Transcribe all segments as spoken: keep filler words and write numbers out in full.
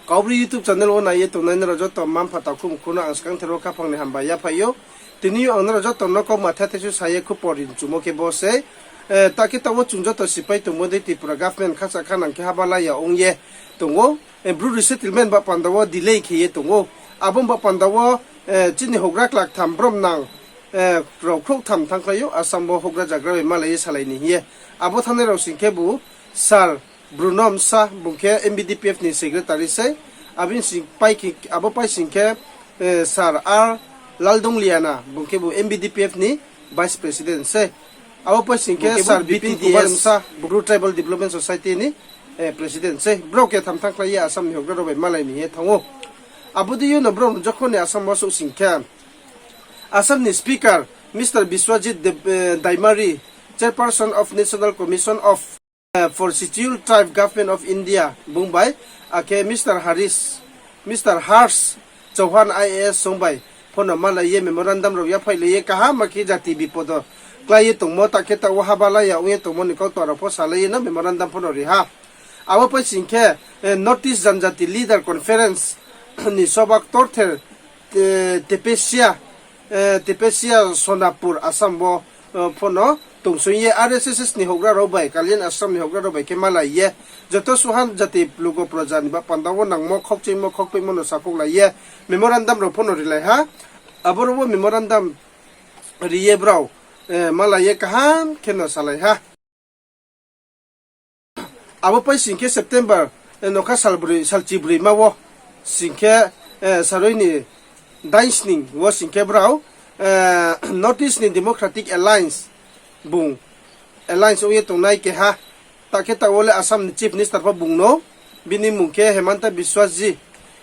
Kaubru YouTube channel wo nai ye tongnai nrao joto mma-mpha takhu mkhu no ang skangther wo khaphang ni hambai yaphai ou. Tini yo ang nrao joto no kauma thethei su sa ye khupor ri mchumo khe bo sei. Eh, ta khe taoh wo chung joto sipai tongmo dei Tripura government khacha khanang khe haba la ya ong ye tong ou. Eh, Bru resettlement ba panda wo delay khe ye tong ou. Abo ba panda wo, eh, chini houhgra klaktham bromnang, eh, rao khrouhtham thanngkhlai ou Assam wo houhgra zagra bai malai ye salai ni hing ye. Abo thanngnai rao sing khe bu Sir Bruno Msa, bung khe M B D P F ni secretary sei. Abo paising khe, eh, Sir R Laldongliana, bung khe bu M B D P F ni vice president sei. Abo paising khe Sir Bipin Kumar Msa, Bru Tribal Development Society ni, eh, president sei. Brao ktham thanngkhlai ye Assam ni houhgra rao bai malai ni hing ye thanng ou. Abo dei yo no brao no jokhon ni Assam wo souh sing khe, Assam ni Speaker Mister Biswajit Deb-, eh, Daimari, Chairperson of National Commission of, eh, for Scheduled Tribe, Government of India, bung bai, akhe Mister Harish, Mister Harsh Chauhan I A S song bai phono malai ye memorandum rao yaphailai ye kaham khe jati bipodo klái ye tongmo, ta khe taoh wo haba la ya ong ye tongmo ni kautma rao pho salai ye no memorandum phono ri ha. Abo paising khe, eh, North East Janjati Leader Conference ni soba ktorther, eh, Tepesia, eh, Tepesia Sonapur Assam wo, eh, phono tongsoing ye R S S ni houhgra rao bai, Kalyan Ashram ni houhgra rao bai khe malai ye, joto suhan jati lugo proja ni ba panda wo nangmo khaukchuimo khaukpeihmo no sakhouhlai ye memorandum rao phono rilai ha. Aboro wo memorandum ri ye brao, eh, malai ye kaham khe no salai ha. Abo paising khe September, eh, nokha salbroi, salchibroima wo sing khe, eh, saroi ni dainsning wo sing khe brao, eh, North East ni Democratic Alliance bung alliance ong ye tongnai keha, ta khe taoh wo le Assam ni Chief Minister pho bung no, bini mmung khe Himanta Biswa ji,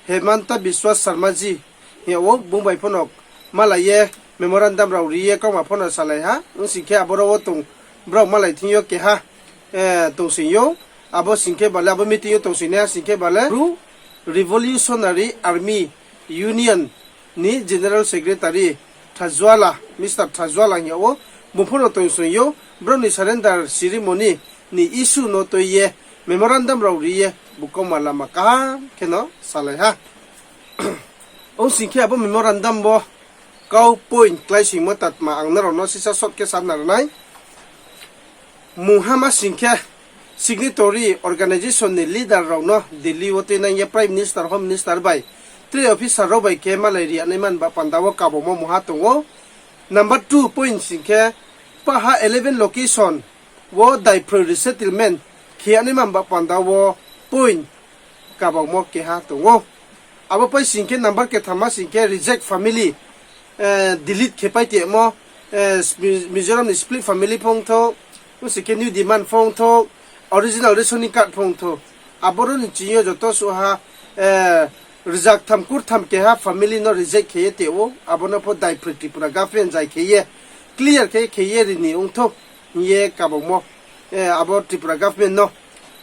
Himanta Biswa Sarma ji hing yag ou, bung bai phono malai ye memorandum rao ri ye kauma phono salai ha. Ong sing khe aboro wo tong, brao malai thing yo keha, eh, tongsoing ou. Abo sing khe bale, abo meeting yo tongsoingnaiha sing khe bale Bru Revolutionary Army Union ni General Secretary Thajwala, Mister Thajwala hing yag ou, bung phono tongsoing ou, brao ni surrender ceremony ni issue no tui ye memorandum rao ri ye bu kauma lama kaham khe no salai ha. Ong sing khe abo memorandum wo kau point kláisoingmo tatma ang nrao no sisa short khe sa nai. Mungha ma sing khe signatory organisation ni leader rao no Delhi wo tuinang ye Prime Minister, Home Minister bai tre officer rao bai khe malai ri yag naima ni ba panda wo kabangmo mungha tong ou. Number two point sing khe, paha eleven location wo daiphroih resettlement khe yag naima ni ba panda wo point kabangmo keha tong ou. Abo pai sing khe number ktham ma sing khe reject family, eh, delete khe pai tongmo, eh, Mizoram ni split family pho ongthou, ong sing khe new demand pho ongthou, original rationing card pho ongthou. Aboro ni ching yo joto suhha, eh, rzaktham kurtham keha family no reject khe ye tong ou, abo no pho daiphroih Tripura government zai khe ye clear khe khe ye ri ni ongthou hing ye kabangmo, eh, abo Tripura government no,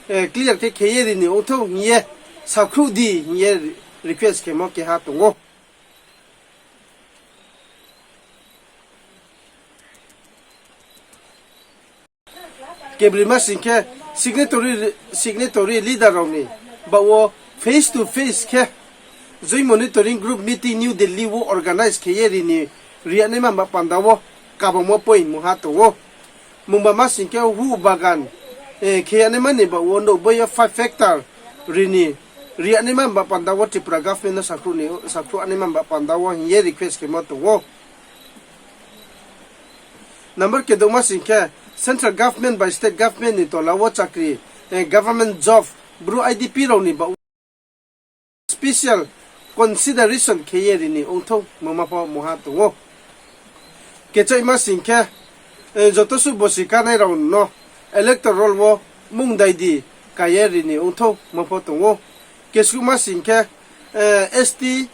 eh, clear khe khe ye ri ni ongthou hing ye sakhruh di hing ye request khemo keha tong ou. Kebroima sing khe signatory, signatory leader rao ni baoh wo face to face khe Joint Monitoring Group meeting New Delhi wo organize khe ye ri ni ri yag naima ba panda wo kabangmo point mungha tong ou. Mungba ma sing khe huh bagan, eh, khe yag naima ni baoh wo nouh boi yo five hectare ri ni ri yag naima ba panda wo Tripura government no sakhruh ni, sakhruh naima ba panda wo hing ye request khemo tong ou. Number kedouhma sing khe central government bai state government ni tola wo chakri, eh, government job, Bru I D P rao ni baoh wo special consideration khe ye ri ni ongthou mungma pho mungha tong ou. Kechaihma sing khe, eh, joto suh bosi kanai rao no electoral wo mung dai di ka ye ri ni ongthou mo pho tong ou. Kesuhma sing khe, eh, S T,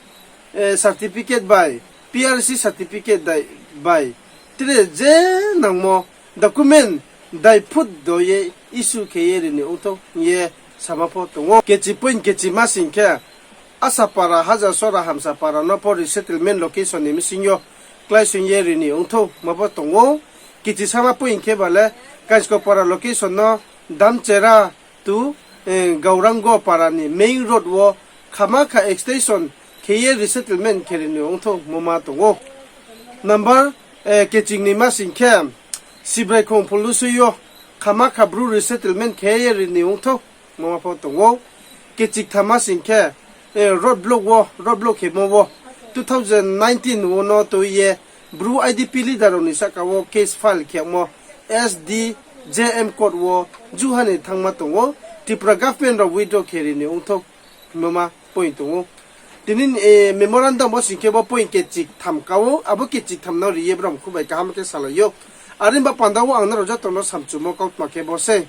eh, certificate bai, P R C certificate dai bai, tre je nangmo document dai phut do ye issue khe ye ri ni ongthou hing ye sama pho tong ou. Kechi point kechima sing khe, Asapara, Hajasora, Hamsapara no pho resettlement location ni bsing yo kláisoing ye ri ni ongthou ma pho tong ou. Kechisama point khe bale, Kaiskopara location no Damchera to, eh, Gaurango para ni main road wo Khamakha extension khe ye resettlement khe ri ni ongthou hingmo ma tong ou. Number, eh, keching ni ma sing khe, Sibraikhong Phulusui yo Khamakha Bru resettlement khe ye ri ni ongthou hingmo ma pho tong ou. Keching tham ma sing khe, eh, road block wo, road block khemo wo two thousand nineteen wo no tui ye Bru I D P leader rao ni sahka wo case file khemo S D J M court wo juha ni thanngma tong ou, Tripura government rao withdraw khe ri ni ongthou hingmo ma point tong ou. Tini, eh, memorandum wo sing khe bo point keching tham ka ou, abo keching tham no ri ye brao mkhu bai kaham khe salai ou. Are ba panda wo ang nrao joto no samchumo kautma khe bo sei.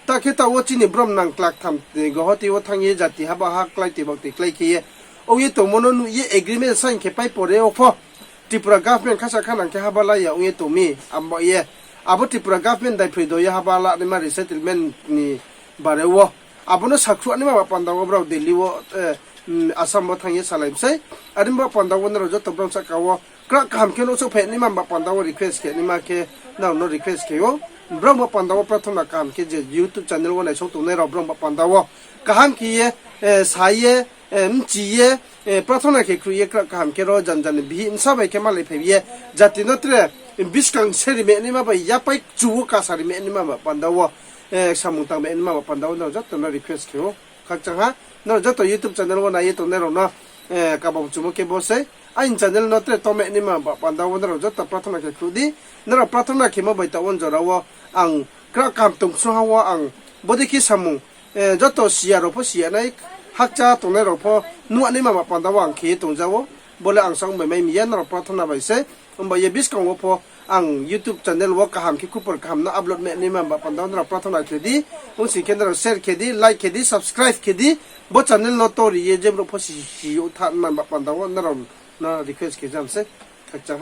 Ta khe taoh wo chini brom nang klak tham, eh, Guwahati wo thanng ye jati haba ha klái toi bak toi klái khe ye ong ye tongmo no nuh ye agreement sign khe pai pore wo pho Tripura government khasa khanang khe haba la ya ong ye tong mi, abo ye, abo Tripura government daiphroi do ye haba la naima resettlement ni bare wo. Abo no sakhruh naima ba panda wo brao Delhi wo, eh, mm, Assam wo thanng ye salai mi sei. Are ba panda wo nrao joto brom sahka wo krak kaham khe no souhphai naima ba panda wo request khe naima khe nrao no request khe ou. Brom ba panda wo prathona kaham khe je YouTube channel wo naisao tongnai rao brom ba panda wo kaham khe ye, eh, sa ye, eh, mchi ye, eh, prathona khe khruh ye krak kaham khe ro janja ni bihih bsa bai khe malaiphai ye jati no tre buskang se ri mai naima bai yapai kchu wo kasa ri mai naima ba panda wo, eh, samung tang mai naima ba panda wo nrao joto no request khe ou. Khakchang ha, nrao joto YouTube channel wo nai ye tongnai rao no, eh, kabang chumo khe bo sei. Aini channel no tre tongmai naima ba panda wo nrao joto prathona khe khruh di. Nrao prathona khemo bai taoh wo jora wo ang krak kaham tong sung ha wo ang bodei khe samung, eh, joto siya rao pho siya nai, hakcha tongnai rao pho nuh naima ba panda wo ang khe ye tongja ou. Bo le ang sa ong bai mai mi ya, nrao prathona bai sei. Himba ye buskang wo pho ang YouTube channel wo kaham khe khupor kaham no upload mai naima ba panda wo nrao prathona khe di. Ong sing khe nrao share khe di, like khe di, subscribe khe di. Bo channel no tori ye je brouh pho si, si ou thanng man ba panda wo nrao no request khe jam sei. Khakchang ha.